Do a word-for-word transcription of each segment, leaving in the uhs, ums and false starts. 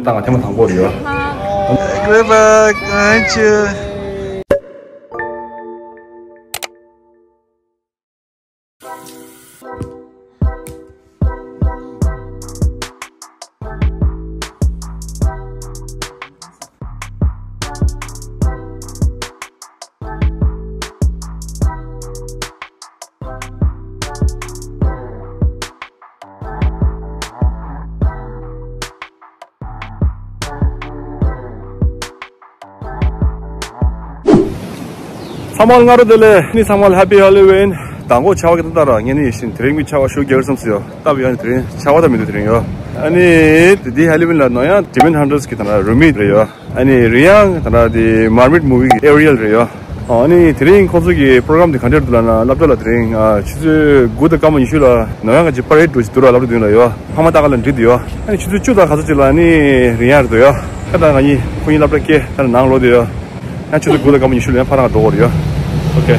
ད་ང་ཐེངས་མ་དང་པོ་རེད་ཡ། Goodbye, thank you. ཚང་མ་ལ་སྔ་དྲོ་བདེ་ལེགས། ཨ་ནི་ཚང་མ་ལ་Happy Halloween། མདང་དགོང་ཆར་པ་གི་ཏག་ཏག་ར་ངས་ནི་ཡིན་ཞིང་དེ་རིང་མི་ཆར་པ་ཤུགས་རྒྱག་གི་བསམ་སོང་ཡ། སྟབས་ཡག་ནི་དེ་རིང་ཆར་པ་ད་མི་འདུག་དེ་རིང་ཡ། ཨ་ནི་དེ་དེ་Halloween་ལ་ནོ་ཡང་Demon Hunters་གི་ད་ན་རུ་མི་རེད་ཡ། ཨ་ནི་རི་ཡང་ད་ལྟ་དེ་Mermaid Movie་གི་Ariel་རེད་ཡ། ཨ་ནི་དེ་རིང་ཁོང་ཚོ་གི་པོ་རོ་གྷ་རམ་དེ་ག་འདྲ་འདུག་ལབ་ན་སློབ་གྲྭ་ལ་དེ་རིང་ཨ་ཆུ་ཚོད་དགུ་དང་སྐར་མ་ཉི་ཤུ་ལ་ནོ་ཡང་ག་ཅིག་པ་རེ་ཌི་འགྲོ་ཅིག་འདུག་ར་སློབ་གྲྭ་མདུན་ལ་ཡོད། ཕ་མ་ཏག་ཏག་ལ་འགྲིག་འདུག་ཡོད། ཨ་ནི་ཆུ་ཚོད་བཅུ་དང་ག་ཚོད་ཅིག་ལ་ཨ་ནི་རི་ཡང་རེད་འདུག་ཡོད། ཁ་ད་ང་གཉིས་ཁོ་གཉིས་སློབ་གྲྭ་སྐྱེལ་ད་ནང་ལོག་འདུག་ཡོད། ཡང་ཆུ་ཚོད་དགུ་དང་སྐར་མ་ཉི་ཤུ་ལ་ཡང་ཕ་རང་འགྲོ་དགོས་རེད་ཡོད། ཨོ་ཁེ།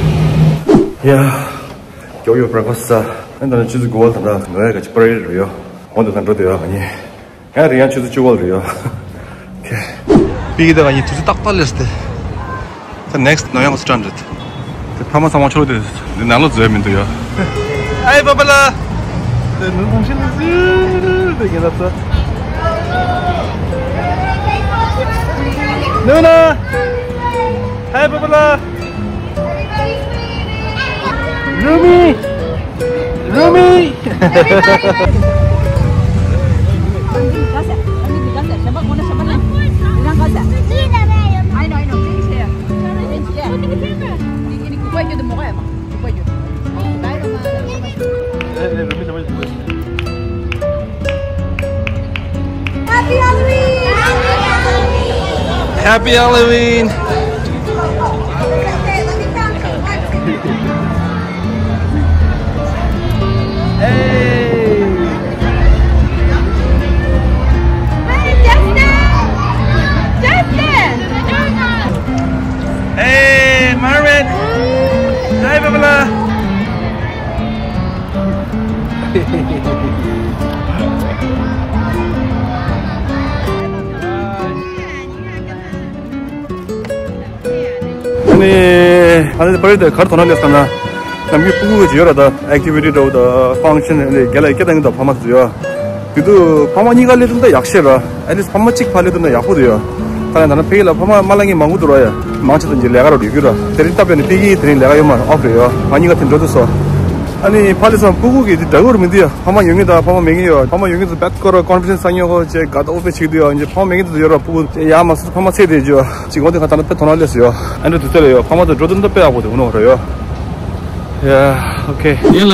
ཡ། མགྱོགས་ཡོད་བྷི་རེག་ཕ་སི་ཟ། ཨ་ནི་ད་ནི་ཆུ་ཚོད་དགུ་པ་ལ་ད་ལྟ་ནོ་ཡང་ག་ཅིག་པ་རེ་ཌི་རེད་ཡོད། འོང་དུ་ད་འགྲོ་འདུག་ཡོད་ང་གཉིས། ཡང་རེད་ཡང་ཆུ་ཚོད་བཅུ་པ་རེད་ཡོད། ཨོ་ཁེ། པི་ཀི་དང་ང་གཉིས་དུས་ཚོད་ཏག་ཏག་སླེབས་ཏེ། ད་ནེག་སི་ཊི་ནོ་ཡང་སི་ཊན་རེད། དེ་ཕ་མ་ཚང་མ་ཆོ་དེ་འདི་ནང་ལ་འཛུལ་མི་འདུག་ཡོད། ཨའི་པ་པ་ལ། དེ་ནུ་ཐང་ཤིན་ཏུ་ཟིར་དེ་གི་ལབ་ས། ནུ་ན། ཨའི་པ་པ་ལ། རུ་མི། རུ་མི། Happy Halloween! Happy Halloween! Hey! Hey, Justin! Justin! Hey, Marvin! Hi, Pamela! ཨ་ནི་ཨ་ནི་པ་རེ་ཌི་ག་རེ་དོ་སྣང་སླེབས་སོང་ན། ནམ་རྒྱུན་སྤུ་གུ་གི་ཡོད་ར་ད་ཨེག་ཊི་བི་ཊི་འདྲ་བོ་དང་ཕང་ཤན་ཨ་ནི་རྒན་ལགས་སྐད་བཏང་གི་འདུག་ཕ་མ་ཚོ་ཡོད། དེ་དུས་ཕ་མ་གཉིས་ཀ་སླེབས་ཐུབ་ན་ད་ཡག་ཤོས་ར། ཨེ་ལི་སི་ཕ་མ་གཅིག་ཕར་སླེབས་ཐུབ་ན་ཡག་པོ་འདུག་ཡོད། ད་ནི་ད་ནི་ཕ་གི་ལ་ཕ་མ་མ་ལ་ངས་མང་པོ་འདུག་ར་ཡ། མང་ཆེ་ཚོ་ལས་ཀ་ར་ཡོད་ཀྱི་ར། དེ་རིང་སྟབས་ཡག་ནས་ཕ་གི་དེ་རིང་ལས་ཀ་ཡོད་མ་རེད། ཨོཕ་རེད་ཡོད། ང་གཉིས་ཀ་དེ་འགྲོ་ཐུབ་སོང་། ཨ་ནི་ཕར་སླེབས་སོང་སྤུ་གུ་གི་དེ་འདྲ་བོ་ར་མི་འདུག་ཡ། ཕ་མ་ཡོད་མཁན་དང་ཕ་མ་མེད་མཁན་ཡོད། ཕ་མ་ཡོད་མཁན་ཚོ་བེད་སྐོར་ར་ཀོན་ཕི་ཌེན་སི་སང་ཉོ་གོ་ཅེས་དགའ་ཏོག་དཔེ་བྱེད་ཀྱི་འདུག་ཡ། ཕ་མ་མེད་མཁན་ཚོ་ཡོད་ར་སྤུ་གུ་ཡ་མ་སུ་ཕ་མ་ཚེ་དེ་ཇོ་ཅིག་འོང་དེ་ཁ་ད་ནི་དཔེ་དོ་སྣང་སླེབས་སོང་ཡོད། ཨ་འདྲ་དུས་ཚོད་ལ་ཡོད། ཕ་མ་ཚོ་འགྲོ་དུས་འདི་དཔེ་ཡག་པོ་འདུག་ནོ་ར་ཡོད། ཡ་ཨོ་ཁེ། ཡིན་ལ།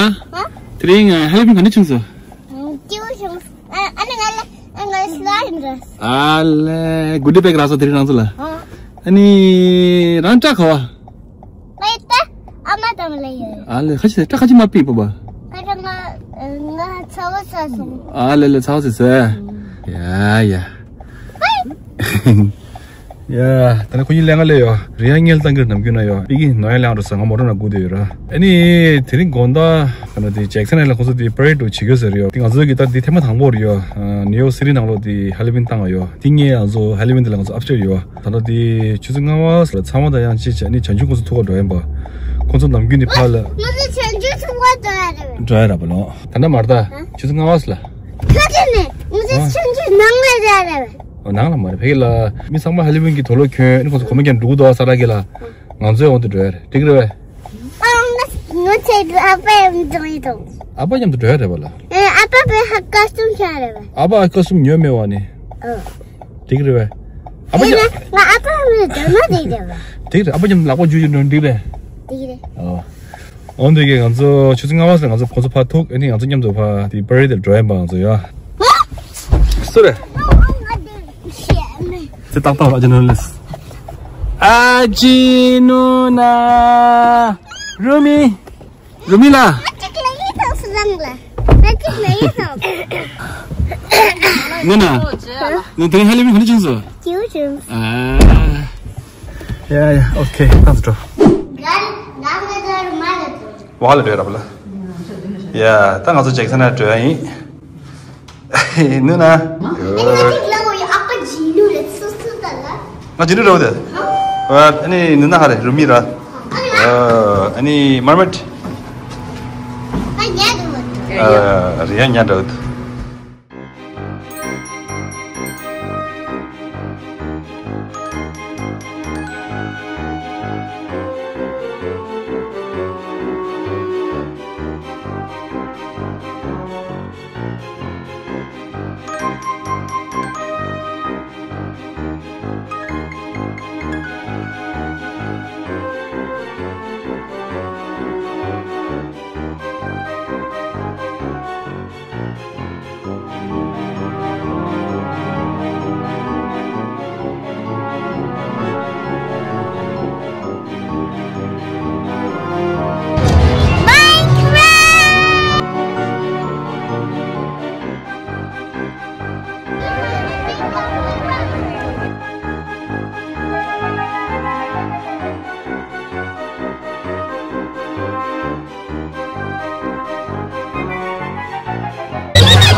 དེ་རིང་ཧེ་ལི་ཕིན་ག་འདྲ་བྱུང་སོང་། སྐྱིད་པོ་བྱུང་། ཨ་ནི་ང་ལ་ང་ལ་སི་ལ་ཡིན་ར། ཨ་ལེ་གུ་ཌི་བེག་རག་སོང་དེ་རིང་རང་ཚོ་ལ། ཨ་ནི་རང་སྐྲ་ག་བ། ང་ཡི་ད་ཨ་མ་དང་ལ་ཡོད། ཨ་ལེ་ཁ་ཤས་སྐྲ་ཁ་ཅིག་མ་ཕིགས་པོ་བ། ཁ་ཁ་ང་ང་ཚ་བོ་ཚ་སོང་། ཨ་ལེ་ལེ་ཚ་བོ་ཚ་སོང་། ཡ་ཡ། ཡ། ད་ནི་ཁོ་གཉིས་ལས་ཀ་ལས་ཡོད། རི་ཡང་ངལ་བཏང་གིར་ནམ་རྒྱུན་ན་ཡོད། པི་ཀི་ནོ་ཡང་ལས་རོ་ས་ང་མོ་ཊ་ན་སྒུག་བསྡད་ཡོད་ར། ཨ་ནི་དེ་རིང་དགོང་དག་ད་ནི་དེ་ཇེག་སན་ལ་ཁོང་ཚོ་དེ་པ་རེ་ཌི་འདྲ་བོ་བྱེད་ཀྱི་ཡོད་ཟེར་ཡོད། དེ་ང་ཚོ་གི་ད་དེ་ཐེངས་མ་དང་པོ་རེད་ཡོད། ནིའུ་ཡོག་སི་ཊི་ནང་ལོགས་དེ་ཧེ་ལི་ཕིན་བཏང་བ་ཡོད། དེ་ངས་ང་ཚོ་ཧེ་ལི་ཕིན་དེ་ལ་ང་ཚོ་ཨབ་སི་ཊེཊ་ཡོད། ད་ལྟ་དེ་ཆུ་ཚོད་ལྔ་པ་ལ་ཚང་མ་དང་ཡང་གཅིག་བྱས་ནས་བྱང་ཆུབ་ཀུང་སི་ཐུག་ག་འགྲོ་ཡིན་པ། ཁོང་ཚོ་ནམ་རྒྱུན་ནི་ཕར་ལ། ང་ཚོ་བྱང་ཆུབ་ཐུག་ག་འགྲོ་ཡ་རེད། འགྲོ་ཡ་ར་པ་ལོ། ད་ལྟ་མར་ད། ཆུ་ཚོད་ལྔ་པ་ལ། ཁ་ཏེ་ནས་ང་ཚོ་ཨ། བྱང་ཆུབ་ནང་ལ་འགྲོ་ཡ་རེད། ཨོ་ནང་ལ་མ་རེད། ཕ་གི་ལ་མི་ཚང་མ་ཧེ་ལི་ཕིན་གྱི་དུག་ལོག་གྱོན་ནི་ཁོང་ཚོ་གོམ་པ་རྒྱག་འགྲོ་གི་འདུག་ས་ར་གི་ལ། ང་ཚོའི་འོང་དུ་འགྲོ་ཡ་རེད། འགྲིག་རེད་བས། ཨ་ང་ང་ཚོའི་ཨ་ཕ་མཉམ་དུ་འགྲོ་ཡི་འདུག་ཨ་ཕ་མཉམ་དུ་འགྲོ་ཡ་རེད་བ་ལ། ཨ་ཕ་བས་ཧ་ཀ་སུམ་ཆ་རེད་བ། ཨ་ཕ་ཧ་ཀ་སུམ་ཉོས་མེད་བ་ནི། ཨོ། འགྲིག་རེད་བས། ཨ་ཕ་ཡིན་ཡ། ན་ང་ཨ་ཕ་མཉམ་དུ་འགྲོ་ན་འགྲིག་རེད་བ། འགྲིག་རེད། ཨ་ཕ་མཉམ་དུ་ལག་པ་འཇུ་རྒྱུ་འགྲོ་འགྲིག་རེད། འགྲིག་རེད། ཨོ། འོན་ཏེ་གི་ང་ཚོ་ཆུ་ཚོད་ལྔ་པ་ཟེར་ང་ཚོ་ཁོང་ཚོ་ཕར་ཐུག་ཨ་ནི་ང་ཚོ་མཉམ་དུ་ཕར་དེ་པ་རེ་ཌི་འགྲོ་ཡིན་པ་ང་ཚོ་ཡ། སུ་རེད། ཚེ་ཏག་ཏག་ཨ་ཅི་ནུ་ལེས། ཨ་ཅི་ནུ་ན། རུ་མི། རུ་མི་ལ། ཨ་ཅིག་ལ་ཡིད་ཐང་སུ་རང་ལ། ཨ་ཅིག་ལ་ཡིད་ཐང་། ནུ་ན། ནུ་དེ་རིང་ཧ་ལས་མི་ཁོ་ནི་ཅུང་སོ། ཅིའུ་ཅུང་། ཨ། ཡ་ཡ་ཨོ་ཁེ་ཏང་སུ་འགྲོ། ང་ང་ང་ང་མ་ལ་འགྲོ། བ་ལ་འགྲོ་ར་པ་ལ། ཡ་ད་ང་ཚོ་ཇེག་སན་ན་འགྲོ་ཡ་ཡིན། ནུ་ན། ཨ་ཅིག་ལ་འོ་ཡ་ཨ་ཕ་ ང་ཇི་འདྲ་རེད་དེ། ཨ་ནི་ནི་ན་ཧ་རེ་རུ་མི་ར། ཨ་ནི་མར་མེད། ཨ་རེ་ཡ་ཉ་འདྲ་བོ་དེ།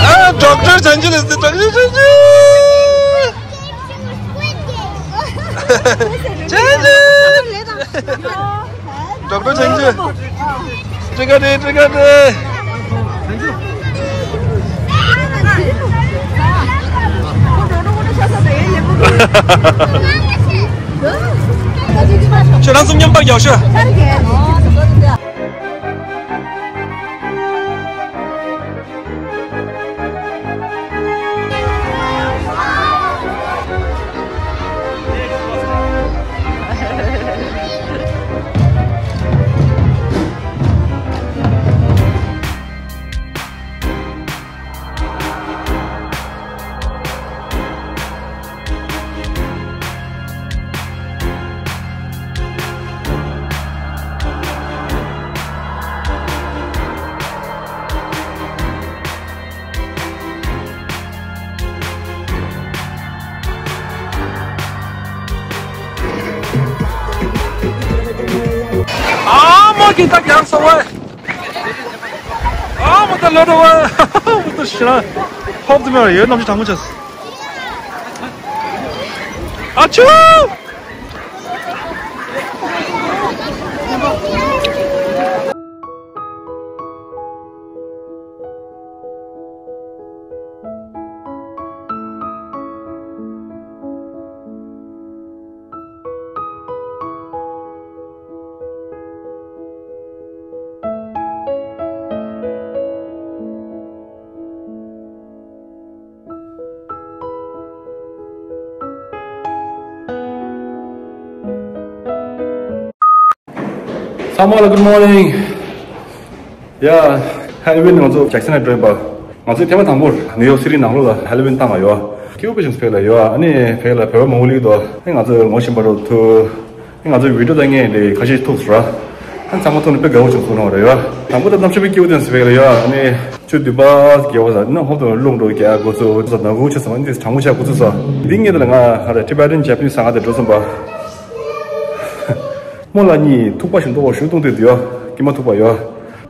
ཨ། ཌོག་ཊར་བྱང་ཆུབ་ལགས། ཌོག་ཊར་བྱང་ཆུབ། བྱང་ཆུབ། ཌོག་ཊར་བྱང་ཆུབ། ཊི་ཀ་ཊི། ཊི་ཀ་ཊི། ཁྱོད་རང་ཚོ་མཉམ་པར་རྒྱག་ཤོག་ཨ་མ་གི་ད་རྒྱག་སོང་བས། ཨ་མ་ད་ལོ་ད་བས། མ་ད་ཤི་ར། ཧོབ་ཏུ་མེད་པར་ཡོད། གནམ་གཤིས་གྲང་མོ་བྱས། ཨ་ཆུ། ཚང་མ་ལ་good morning། ཡ། ཧེ་ལོ་ཝིན་ང་ཚོ་ཇེག་སན་ལ་འགྲོ་ཡིན་པ། ང་ཚོས་ཐེངས་མ་དང་པོར་ནིའུ་ཡོག་སི་ཊི་ནང་ལོགས་ལ་ཧེ་ལོ་ཝིན་བཏང་བ་ཡོད། སྐྱིད་པོ་ཞིག་ཕེབས་ལ་ཡོད། ཨ་ནི་ཕེབས་ལ་བོད་པ་མང་པོ་སླེབས་འདུག་ཨ་ནི་ང་ཚོས་ངོ་ཤེས་པ་རོ་ཐུ། ཨ་ནི་ང་ཚོའི་བི་ཌི་ཡོ་ལྟ་མཁན་དེ་ཁ་ཤས་ཐུག་སོང་ར། ཨ་ནི་ཚང་མ་ཐུག་ནས་དཔེ་དགའ་པོ་བྱུང་སོང་ལ་ཡོད། དང་པོ་ད་གནམ་གཤིས་དཔེ་སྐྱིད་པོ་དེ་ཚོ་ཕེབས་ལ་ཡོད། ཨ་ནི་ཆུ་འདུས་པ་རྒྱལ་བ་ཟ་ནི་ཧོབ་ཏུ་རླུང་འགྲོ་རྒྱལ་འགོ་ཚུགས་ཟ་ནག་ཁུག་ཆུ་ཟ་མ་འདི་གྲང་མོ་ཆགས་འགོ་ཚུགས་སོང་། འདི་ངེད་ལ་ང་ཧ་ར་ཊི་བེ་ཊན་ཇེ་པ་ནིས་ས་ང་དེ་འགྲོ་སོང་པ། རྨོ་ལགས་གཉིས་ཐུག་པ་ཞིག་འདུག་གོ་ཞུ་གཏོང་དུས་དུ་ཡོད། ཀྱེ་མ་ཐུག་པ་ཡོད།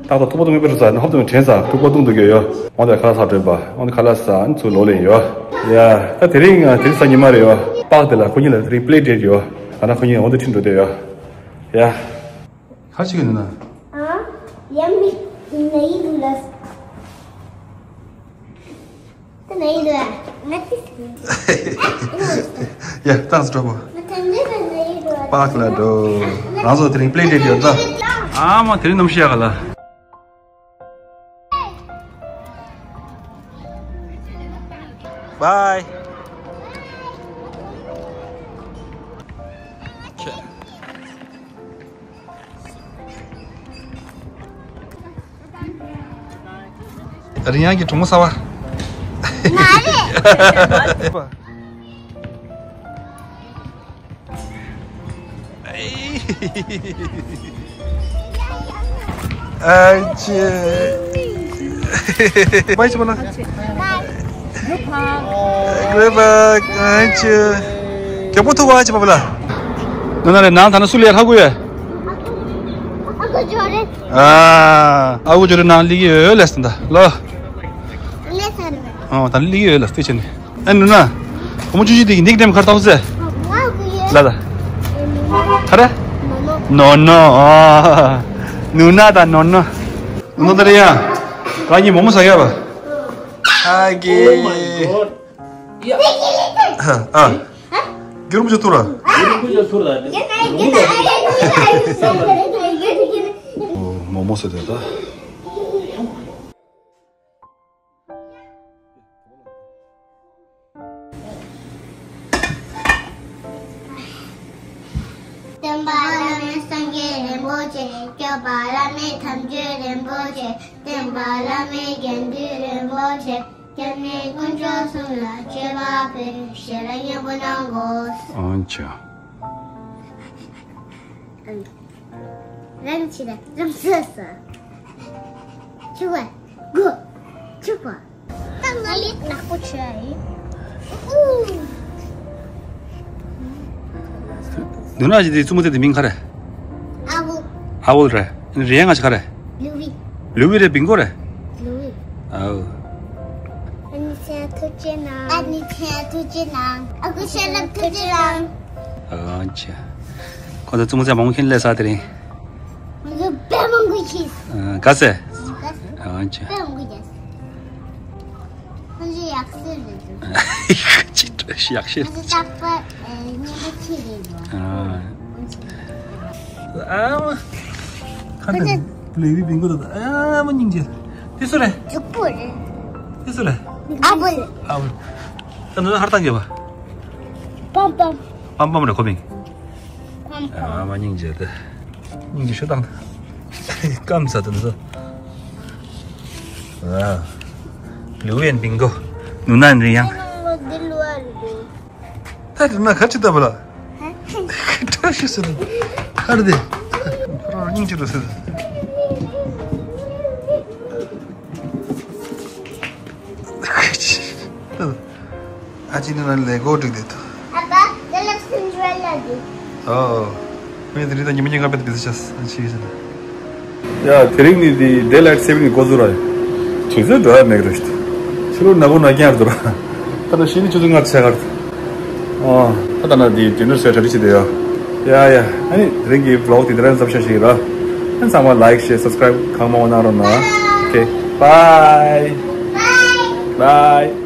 ཏག་ཏག་ཐུག་པ་གཏོང་གི་དཔེ་རུ་ས་ནི་ཧོབ་ཏུ་དྲན་ས་ཐུག་པ་གཏོང་དུ་གི་ཡོད། འོང་དེ་ཁ་ལག་ཟ་འགྲོ་ཡིན་པ། འོང་དེ་ཁ་ལག་ཟ་ནི་ཚུར་ལོག་ལེན་ཡོད། ཡ། ད་དེ་རིང་ང་དེ་རིང་གཟའ་ཉི་མ་རེད་ཡོད། པཱག་དེ་ལ་ཁོ་གཉིས་ལ་དེ་རིང་པི་ལེ་ཌེ་ཊི་ཡོད། ད་ནི་ཁོ་གཉིས་འོང་དེ་ཁྲིད་འགྲོ་དེ་ཡོད། ཡ། ག་རེ་བྱེད་ཀྱི་འདུག་ན། ཨ། ཡ་མི་ན་ཡི་འདུག་ལ། ད་ན་ཡི་འདུག་ཨ། ང་ཏི་སི། ཡ། ཏང་སི་གྲོགས་པོ། ང་ད་ནི་ད་ན་ཡི་འདུག་ཨ། པཱག་ལ་འགྲོ། རང་ཚོ་དེ་རིང་པི་ལེ་ཌེ་ཊི་ཡོད་ད། ཨ་མ་དེ་རིང་གནམ་གཤིས་ཡག་ག་ལ། Bye. རིང་ཡང་གི་གྲོགས་མོ་གསར་པ། ང་རེད། ཨ་ཅེ། བའི་ཅི་པ་ལ། གུ་རེ་བ། ཨ་ཅེ། རྒྱག་པོ་ཐུག་པ་ཅི་པ་ལ། ན་ན་རེ་ནང་ད་ན་སུ་ལས་ཧ་གོ་ཡ། ཨ་ཨ་གོ་ཇོ་རེ་ནང་ལི་གི་ཡོད་ལས་ད་ལོ། ཨ་ད་ལི་གི་ཡོད་ལས་ཏི་ཆེ་ནི། ཨ་ནུ་ན། ཁོ་མོ་ཆུང་ཆུང་དེ་གི་ནིག་ནེམ་ག་རེ་བཏགས་སོང་ཟེར། ལ་ལ། ཧ་ར། ནོ་ནོ། ཨ། ནུ་ན་དང་ནོ་ནོ། ནོ་ད་རེ་ཡ། རང་གཉིས་མོག་མོག་ཟ་ག་བ། ཨ་ཀེ། Oh my God. ཨ། རྒྱུ་རུམ་ཆུ་ཐུར་ར། རྒྱུ་རུམ་ཆུ་ཐུར་ར། མོག་མོག་ཟ་དེ་ད། སྟོན་པ་བླ་མེད་སངས་རྒྱས་རིན་པོ་ཆེ། སྐྱོབ་པ་བླ་མེད་དམ་ཆོས་རིན་པོ་ཆེ། བསྟན་པ་བླ་མེད་དགེ་འདུན་རིན་པོ་ཆེ། སྐྱབས་གནས་དཀོན་མཆོག་གསུམ་ལ་མཆོད་པ་ཕུལ། ཞལ་ལག་མཉམ་པོ་གནང་དགོས། ཨང་ཅག་རང་ཆི་ལ་རང་སོ་སོ། ཆུ་བ། གོ། ཆུ་བ། ད་ང་ལས་ནག་པོ་ཆུ་ཨ་ཡིན། ཨུ། ནུ་ན་ཅི་དེ་བཙུན་མོ་དེ་དེ་མིང་ག་རེ། ཨ་བུ། ཨ་བུ་རེད། རེ་ང་ཅི་ག་རེ། ལུ་བི། ལུ་བི་རེད། བིང་གོ་རེད། ལུ་བི། ཨའོ། ཨ་ནི་ཚེ་ཐུགས་རྗེ་གནང་། ཨ་ནི་ཚེ་ཐུགས་རྗེ་གནང་། ཨ་ཁུ་ཤེས་ལབ་ཐུགས་རྗེ་གནང་། ཨ་ཅེ། ཁོ་ཚོ་བཙུན་མོ་ཚོ་མང་པོ་ཁྱེར་སླེབས་ས་དེ་རིང་། ང་ཚོ་དཔེ་མང་པོ་ཤེས། ཨ། ག་ཚད། ཨ་ཅེ། དཔེ་མང་པོ་རྒྱབ། ཁོང་ཚོ་ཡག་ཤོས་རེད་འདུག་ཅི་འདྲ་ཞིག་ཡག་ཤོས། ང་ཚོ་རྟག་པར་ཨ་མཉེས་པོ་ཆེ་རེད་འདུག་ཨ། ཨ་མ། ཁ་འདི་ལེ་བི་བིང་གོ་ད། ཨ་མ་སྙིང་རྗེ། དེ་སུ་རེད། གཟུགས་པོ་རེད། དེ་སུ་རེད། ཨ་བུ། ཨ་བུ། ད་ནུ་ཧར་ཏང་གེ་བ། པམ་པམ། པམ་པམ་རེད་ཁོ་མིང་། པམ་པམ། ཨ་མ་སྙིང་རྗེ་དེ། སྙིང་རྗེ་ཤོད་དང་། སྐམ་ས་དེ་ཚོ། ཨ། ལུ་ཡན་བིང་གོ། ནུ་ན་ཡན་རི་ཡང་། ད་རི་ན་ག་ཅི་ལྟ་བུ་ལ། ཧ། བཀྲ་ཤིས་ཟེར། ཧར་དེ། སྙིང་རྗེ་རུ་ཟེར། ཨ་ཅི་ནི་ན་ལེ་གོ་འགྲིག་དེ་ཐོ། ཨ་པ། དེ་ལ་སིན་ཌི་རེ་ལ་འདུག་ཨོ། ངས་དེ་རིང་ད་ཉི་མ་ཉིན་གང་བེད་བེད་ཤ་ཨ་ཅི་ཟེར། ཡ་དེ་རིང་ནི་དེ་ཌེ་ལའིཊ་སེ་ཝིང་གི་འགོ་ཚུགས་ར། དུས་ཚོད་འགྲོ་ཡ་མེད་རེད། ཕྱི་ལོ་ན་གོ་ན་རྐྱང་རེད་འདུག་ར། ད་ལྟ་ཤི་ནི་ཆུ་ཚོད་ལྔ་ཆ་གར། ཨོ། ད་ད་ན་དེ་ཌི་ནར་སེ་ཊ་རེ་ཌི་བྱེད་དེ་ཡོད། ཡ་ཡ། ཨ་ནི་དེ་རིང་གི་བི་ལོག་དེ་དེ་རང་ཙམ་ཤ་ཞིག་ར། ཨ་ཚང་མ་ལའིཀ་ཤེར་སབ་སི་ཀ་རའིབ་གང་མང་མང་གནང་རོགས་གནང་། ཨོ་ཁེ། བའི། བའི།